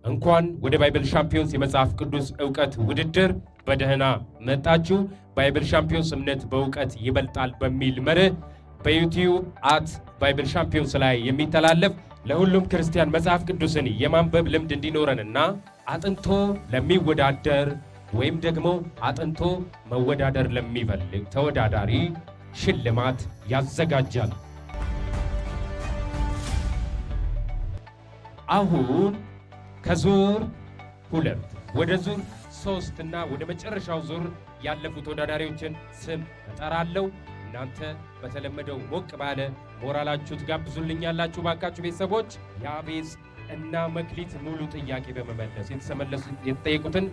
እንኳን ወደ Bible Champions የመጽሐፍ ቅዱስ እውቀት ውድድር በደህና መጣችሁ። Bible Champions እምነት በእውቀት ይበልጣል በሚል መርህ በ YouTube @BibleChampions ላይ የሚተላለፍ፣ ለሁሉም ክርስቲያን መጽሐፍ ቅዱስን የማንበብ ልምድ እንዲኖረንና አጥንቶ ለሚወዳደር ወይም ደግሞ አጥንቶ መወዳደር ለሚፈልግ ተወዳዳሪ ሽልማት ያዘጋጃል። አሁን ከዙር 2 ወደ ዙር 3 እና ወደ መጨረሻው ዙር ያለፉ ተወዳዳሪዎችን ስም እጠራለሁ። እናንተ በተለመደው ሞቅ ባለ ሞራላችሁ ትጋብዙልኛላችሁ። ባካችሁ ቤተሰቦች፣ ያቤጽ እና መክሊት ሙሉ ጥያቄ በመመለስ የተመለሱ፣ የተጠየቁትን፣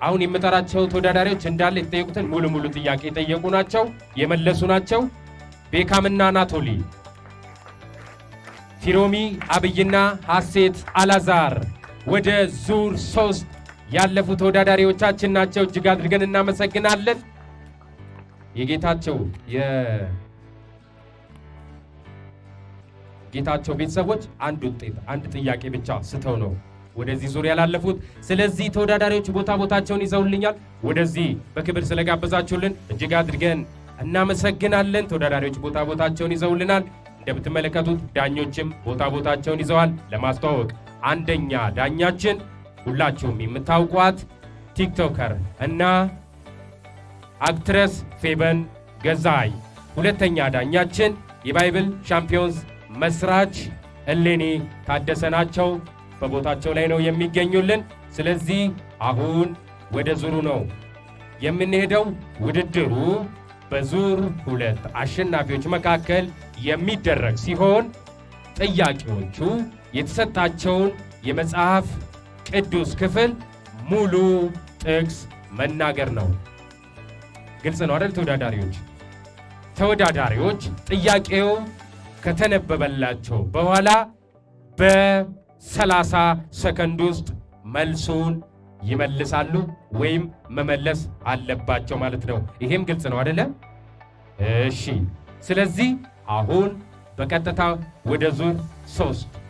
አሁን የምጠራቸው ተወዳዳሪዎች እንዳለ የተጠየቁትን ሙሉ ሙሉ ጥያቄ የጠየቁ ናቸው፣ የመለሱ ናቸው። ቤካምና አናቶሊ፣ ፊሮሚ አብይና ሐሴት አላዛር ወደ ዙር 3 ያለፉ ተወዳዳሪዎቻችን ናቸው። እጅግ አድርገን እናመሰግናለን። የጌታቸው ቤተሰቦች አንድ ውጤት፣ አንድ ጥያቄ ብቻ ስተው ነው ወደዚህ ዙር ያላለፉት። ስለዚህ ተወዳዳሪዎች ቦታ ቦታቸውን ይዘውልኛል። ወደዚህ በክብር ስለጋበዛችሁልን እጅግ አድርገን እናመሰግናለን። ተወዳዳሪዎች ቦታ ቦታቸውን ይዘውልናል። እንደምትመለከቱት ዳኞችም ቦታ ቦታቸውን ይዘዋል። ለማስተዋወቅ፣ አንደኛ ዳኛችን ሁላችሁም የምታውቋት TikToker እና actress ፌበን ገዛይ፣ ሁለተኛ ዳኛችን የ Bible Champions መስራች እሌኒ ታደሰ ናቸው። በቦታቸው ላይ ነው የሚገኙልን። ስለዚህ አሁን ወደ ዙሩ ነው የምንሄደው። ውድድሩ በዙር 2 አሸናፊዎች መካከል የሚደረግ ሲሆን ጥያቄዎቹ የተሰጣቸውን የመጽሐፍ ቅዱስ ክፍል ሙሉ ጥቅስ መናገር ነው። ግልጽ ነው አይደል? ተወዳዳሪዎች ጥያቄው ከተነበበላቸው በኋላ በ30 ሰከንድ ውስጥ መልሱን ይመልሳሉ ወይም መመለስ አለባቸው ማለት ነው። ይሄም ግልጽ ነው አይደለ? እሺ። ስለዚህ አሁን በቀጥታ ወደ ዙር 3።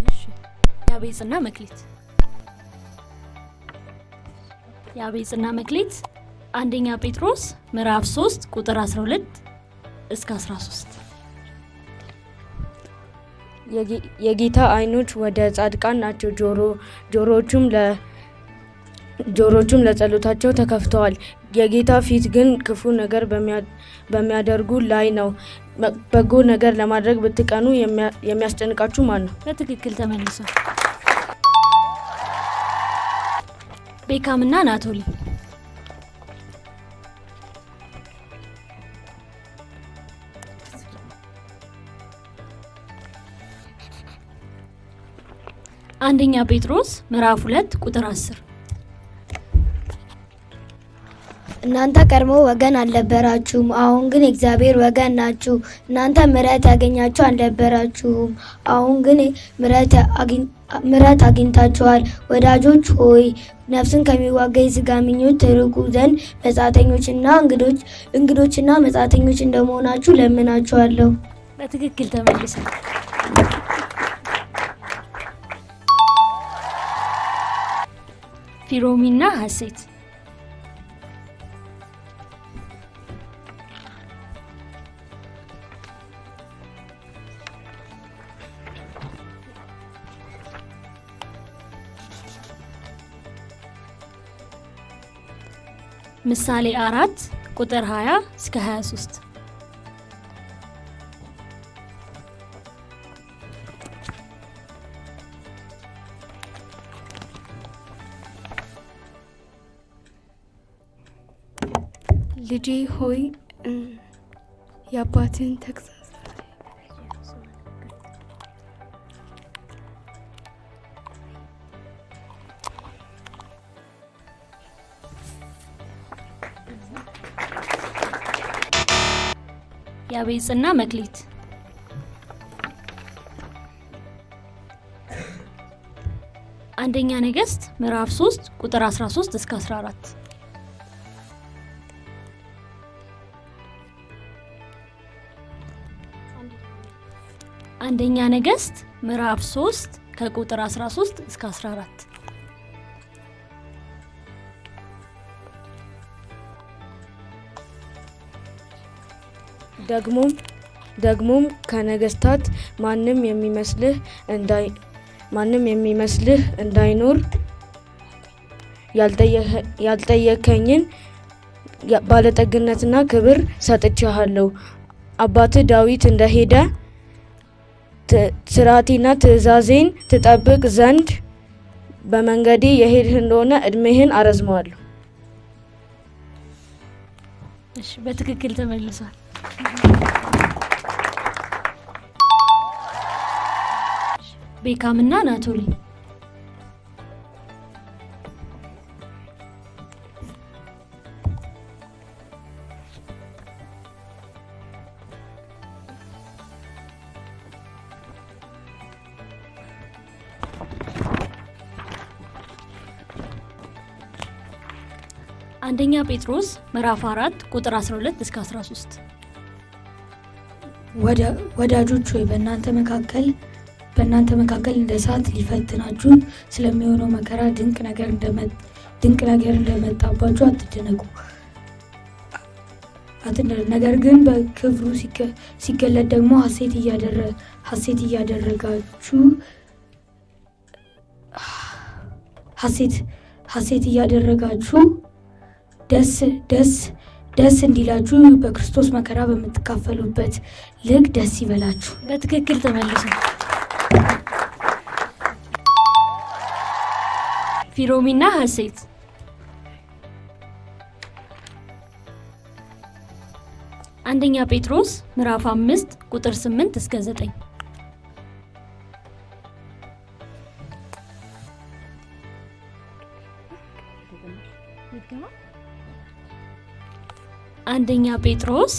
እሺ፣ ያቤጽና መክሊት፣ ያቤጽና መክሊት፣ አንደኛ ጴጥሮስ ምዕራፍ 3 ቁጥር 12 እስከ 13። የጌታ ዓይኖች ወደ ጻድቃን ናቸው፣ ጆሮቹም ለጸሎታቸው ተከፍተዋል። የጌታ ፊት ግን ክፉ ነገር በሚያደርጉ ላይ ነው። በጎ ነገር ለማድረግ ብትቀኑ የሚያስጨንቃችሁ ማን ነው? በትክክል ተመልሷል። ቤካምና አናቶሊ፣ አንደኛ ጴጥሮስ ምዕራፍ 2 ቁጥር 10። እናንተ ቀድሞ ወገን አልነበራችሁም፣ አሁን ግን የእግዚአብሔር ወገን ናችሁ። እናንተ ምሕረት ያገኛችሁ አልነበራችሁም፣ አሁን ግን ምሕረት አግኝታችኋል። ወዳጆች ሆይ፣ ነፍስን ከሚዋጋ የሥጋ ምኞት ትርቁ ዘንድ መጻተኞችና እንግዶችና መጻተኞች እንደመሆናችሁ ለምናችኋለሁ። በትክክል ተመልሷል። ፊሮሚና ሀሴት፣ ምሳሌ 4 ቁጥር 20 እስከ 23። ልጄ ሆይ፣ የአባትህን ተግሣጽ ያቤጽና መክሊት፣ አንደኛ ነገሥት ምዕራፍ 3 ቁጥር 13 እስከ 14። አንደኛ ነገሥት ምዕራፍ 3 ከቁጥር 13 እስከ 14። ደግሞም ከነገስታት ማንም የሚመስልህ እንዳይኖር ያልጠየከኝን ባለጠግነትና ክብር ሰጥቼሃለሁ። አባትህ ዳዊት እንደሄደ ሥርዓቴና ትእዛዜን ትጠብቅ ዘንድ በመንገዴ የሄድህ እንደሆነ እድሜህን አረዝመዋለሁ። እሺ፣ በትክክል ተመልሷል። ቤካምና ናቶሊ። አንደኛ ጴጥሮስ ምዕራፍ 4 ቁጥር 12 እስከ 13። ወዳጆች ሆይ፣ በእናንተ መካከል እንደ እሳት ሊፈትናችሁ ስለሚሆነው መከራ ድንቅ ነገር እንደመጣባችሁ አትደነቁ። ነገር ግን በክብሩ ሲገለጥ ደግሞ ሐሴት እያደረጋችሁ ደስ ደስ ደስ እንዲላችሁ በክርስቶስ መከራ በምትካፈሉበት ልክ ደስ ይበላችሁ። በትክክል ተመልሷል። ፊሮሚና ሀሴት። አንደኛ ጴጥሮስ ምዕራፍ 5 ቁጥር 8 እስከ 9። አንደኛ ጴጥሮስ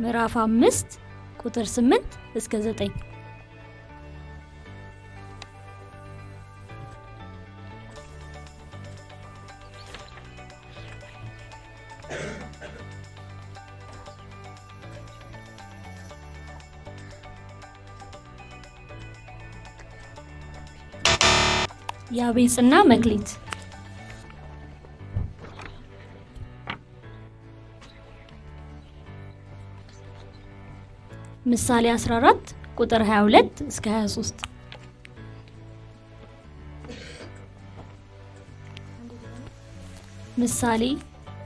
ምዕራፍ 5 ቁጥር 8 እስከ 9። ያቤጽና መክሊት። ምሳሌ 14 ቁጥር 22 እስከ 23።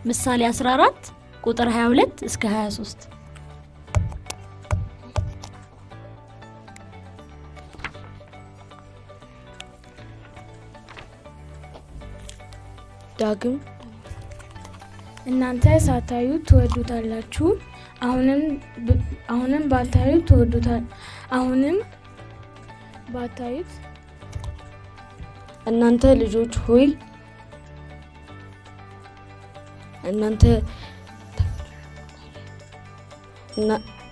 ምሳሌ 14 ቁጥር 22 እስከ 23። ዳግም እናንተ ሳታዩት ትወዱታላችሁ፣ አሁንም ባታዩት ትወዱታል አሁንም ባታዩት እናንተ ልጆች ሆይ፣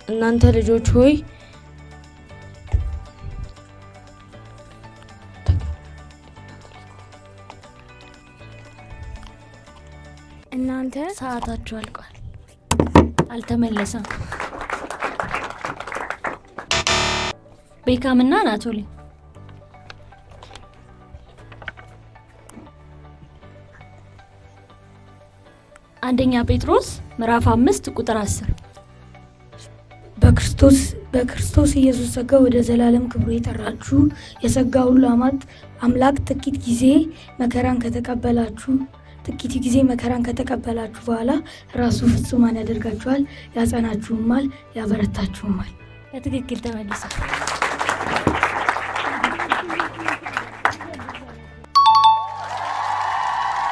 እናንተ ልጆች ሆይ፣ እናንተ ሰዓታችሁ አልቋል። አልተመለሰም። ቤካምና አናቶሊ። አንደኛ ጴጥሮስ ምዕራፍ 5 ቁጥር 10። በክርስቶስ ኢየሱስ ጸጋ ወደ ዘላለም ክብሩ የጠራችሁ የጸጋ ሁሉ አምላክ ጥቂት ጊዜ መከራን ከተቀበላችሁ በኋላ ራሱ ፍጹማን ያደርጋችኋል፣ ያጸናችሁማል፣ ያበረታችሁማል። በትክክል ተመልሷል።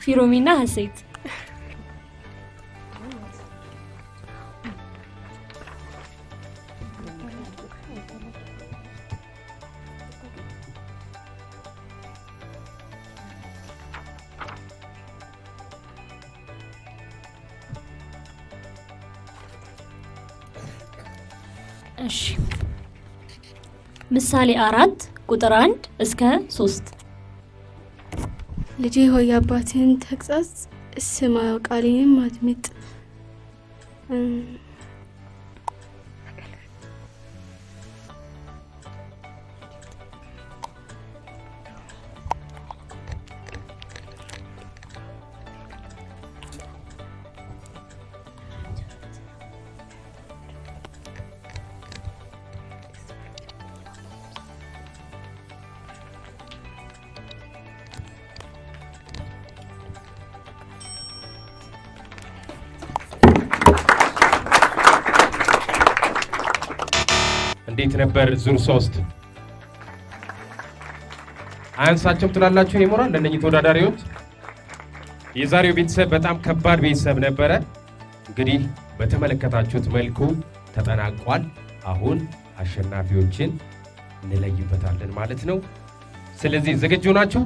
ፊሮሚና ሀሴት። እሺ፣ ምሳሌ 4 ቁጥር 1 እስከ 3። ልጄ ሆይ፣ የአባትህን ተግሣጽ ስማ፣ ቃሌንም አድምጥ። እንዴት ነበር ዙር 3? አያንሳቸውም ትላላችሁ? የሞራል ለእነኚህ ተወዳዳሪዎች የዛሬው ቤተሰብ በጣም ከባድ ቤተሰብ ነበረ። እንግዲህ በተመለከታችሁት መልኩ ተጠናቋል። አሁን አሸናፊዎችን እንለይበታለን ማለት ነው። ስለዚህ ዝግጁ ናችሁ?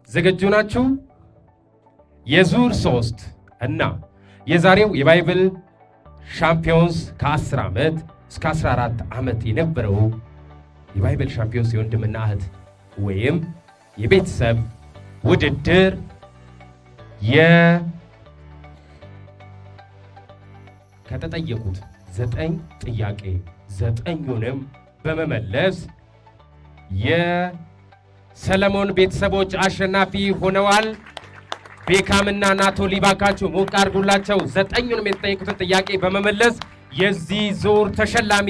ዝግጁ ናችሁ? የዙር 3 እና የዛሬው የ Bible Champions ከ10 ዓመት እስከ 14 ዓመት የነበረው የ Bible Champions የወንድምና እህት ወይም የቤተሰብ ውድድር ከተጠየቁት 9 ጥያቄ 9ኙንም በመመለስ የሰለሞን ቤተሰቦች አሸናፊ ሆነዋል። ቤካምና ናቶሊ ባካችሁ ሞቅ አድርጉላቸው። 9ኙንም የተጠየቁትን ጥያቄ በመመለስ የዚህ ዙር ተሸላሚ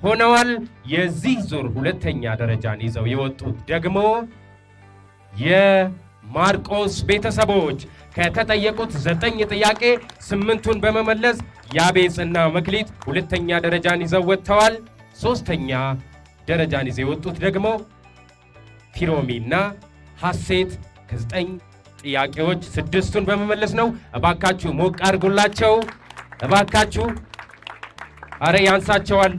ሆነዋል። የዚህ ዙር ሁለተኛ ደረጃን ይዘው የወጡት ደግሞ የማርቆስ ቤተሰቦች ከተጠየቁት 9 ጥያቄ 8ቱን በመመለስ ያቤጽና መክሊት ሁለተኛ ደረጃን ይዘው ወጥተዋል። ሶስተኛ ደረጃን ይዘው የወጡት ደግሞ ፊሮሚና ሐሴት ከ9 ጥያቄዎች 6ቱን በመመለስ ነው። እባካችሁ ሞቅ አድርጉላቸው። እባካችሁ፣ አረ ያንሳቸዋል፣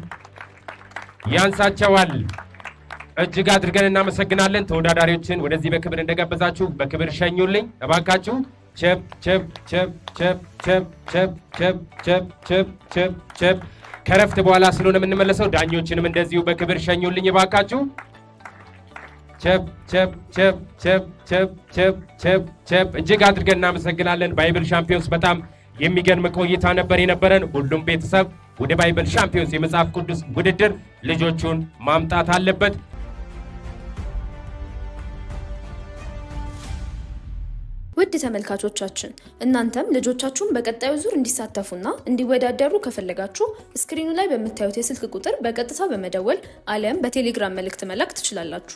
ያንሳቸዋል። እጅግ አድርገን እናመሰግናለን። ተወዳዳሪዎችን ወደዚህ በክብር እንደጋበዛችሁ በክብር ሸኙልኝ እባካችሁ። ቸብ ቸብ ቸብ ቸብ ቸብ ቸብ ቸብ ቸብ ቸብ ቸብ ቸብ። ከረፍት በኋላ ስለሆነ የምንመለሰው ዳኞችንም እንደዚሁ በክብር ሸኙልኝ እባካችሁ። ቸብ ቸብ ቸብ ቸብ ቸብ ቸብ ቸብ ቸብ። እጅግ አድርገን እናመሰግናለን። Bible Champions በጣም የሚገርም ቆይታ ነበር የነበረን። ሁሉም ቤተሰብ ወደ Bible Champions የመጽሐፍ ቅዱስ ውድድር ልጆቹን ማምጣት አለበት። ውድ ተመልካቾቻችን፣ እናንተም ልጆቻችሁን በቀጣዩ ዙር እንዲሳተፉና እንዲወዳደሩ ከፈለጋችሁ ስክሪኑ ላይ በምታዩት የስልክ ቁጥር በቀጥታ በመደወል አሊያም በቴሌግራም መልእክት መላክ ትችላላችሁ።